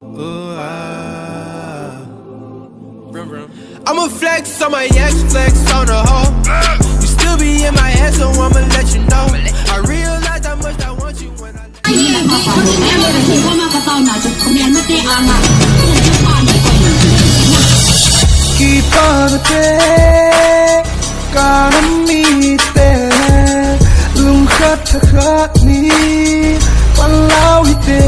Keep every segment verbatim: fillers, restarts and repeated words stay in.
Ooh, ah. Vroom, vroom. I'ma flex on my ex, flex on the hoe. You still be in my head, so I'ma let you know. I realize how much I want you when I Kipana te, kanam mite, lungkhat thakhat ni, panlao hite.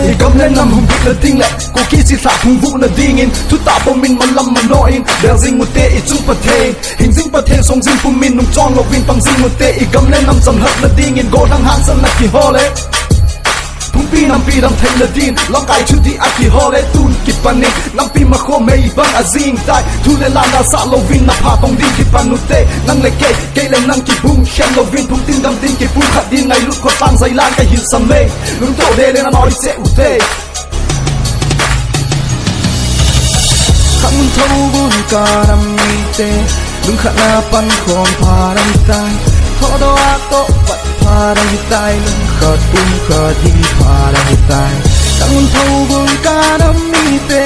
I gam le nam hung bit na ding le, Kuki chilhah hung vuh na dingin, thutah pomin malam manoh in, bel jing ute i chung Pathen, hing jing Pathen, song jing pumin nung chon louvin pang jing ute, i gam le nam chamlhat na dingin, gollhang hangsan na kihol e. Phungpi nampi dam thei na din, lamkai chuti a kihol e, tun kipanin, lampi makho mei bang a jing tai, thu le la na sa louvin na pha tong ding kipan ute, nang le kei, kei le nang kibung khen louvin, phung tin gam tin kipung khat din, ngailut khotlang jailan ka hilsam e, lungto le le na noi che ute. Khat mun thou bun ka nam mite, lungkhat na pankhom pha ding tai. Thodoh a toh pat pha ding tai, lungkhat pumkhat hi pha ding tai. Khat mun thou bun ka nam mite,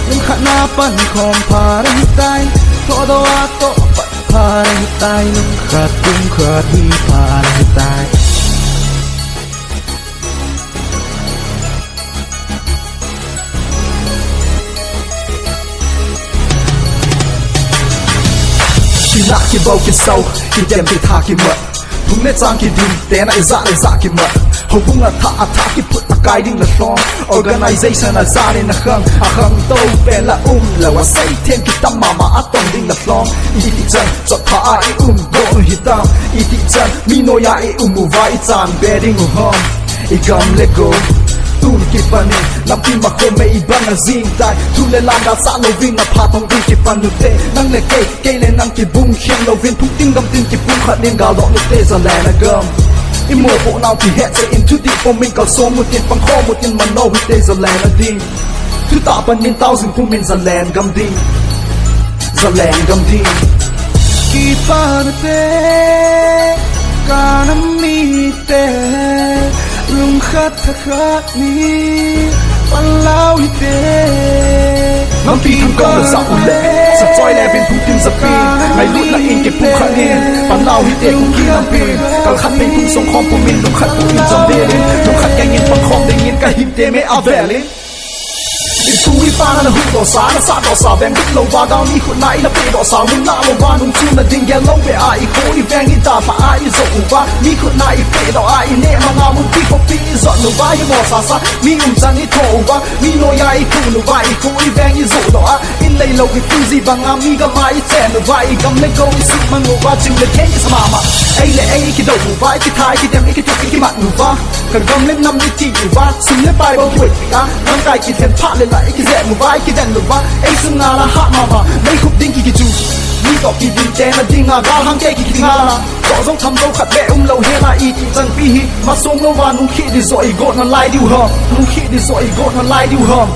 lungkhat na pankhom pha ding tai. Thodoh a toh pat pha ding tai, lungkhat pumkhat hi pha ding tai. Kila kibau kisau, kidem kitha kimat. Phung le chang kidin, tena ijat le ijat kimat. Houbung a thah a thah kiput a kai ding la lhong. Organization a jat in a khang, a khangtou pen la um lou a seithem kitam mama a tong ding la lhong. Iti chan, chotpha a i um, go u hitam. Iti chan, mi noiya i um uva i chan be ding u ham. I gam le go, tun kipanin, lampi makho mei bang a jing tai, thu le la na sa louvin na pha tong ding kipan ute, nang le kei, kei le nang kibung khen louvin, phung tin gam tin kipung khat nin gal doh ute, Zalen a gam. I mopoh nau kihet cheh in, thudih pomin kalsong utin, pangkhom utin, manoh ute, Zalen a ding. Thutah panin tao jing pumin Zalen gam ding. Zalen gam ding. Kipana te, kanam mite, lungkhat thakhat ni, panlao hite. Nampi thangkou na sa u le, sa choi le vin phung tin japin, ngailutna in kipung khat nin, panlao hite Kuki nampi, kalkhat pen phung song khom pumin, lungkhat pumin jam dingin, lungkhat kengin pangkhom dingin, ka himte me a velin. I pu i pa na na huhdoh sa, na sahdoh sa, veng bit louva, gal mi khut na i na pehdoh sa, mun na louva, nung chun na ding gel lou beh a, i kho i veng i dalha a, i joh uva, mi khut na i pehdoh a, i neh manga mun pi khopi i jot uva, hi mo sa sa, mi umchan i thoh uva, mi noiya i khun uva, i kho i veng i johdoh a, in leilou i pu ji banga, mi gam a i chen uva, i gam le go i sumang uva, chim le khen i sa mama, ei le ei i kidou uva, i kithai, i kidem, i kitup, i kimat uva. Ka gam le nam i ti uva, sum le pai bou kiwei pi a, lamkai kithem pha le la, i kizem uva, i kiden uva, ei sum nga la ha mama, mei khup ding ki kichu, mi toh kidin te na ding a, gal hang kei ki kiti nga la, toh jong tham jong khat be um lou he la, i ti chan pi hi, ma sum louva, nung khi di joh i go na lai diu ham, nung khi di joh i go na lai diu ham.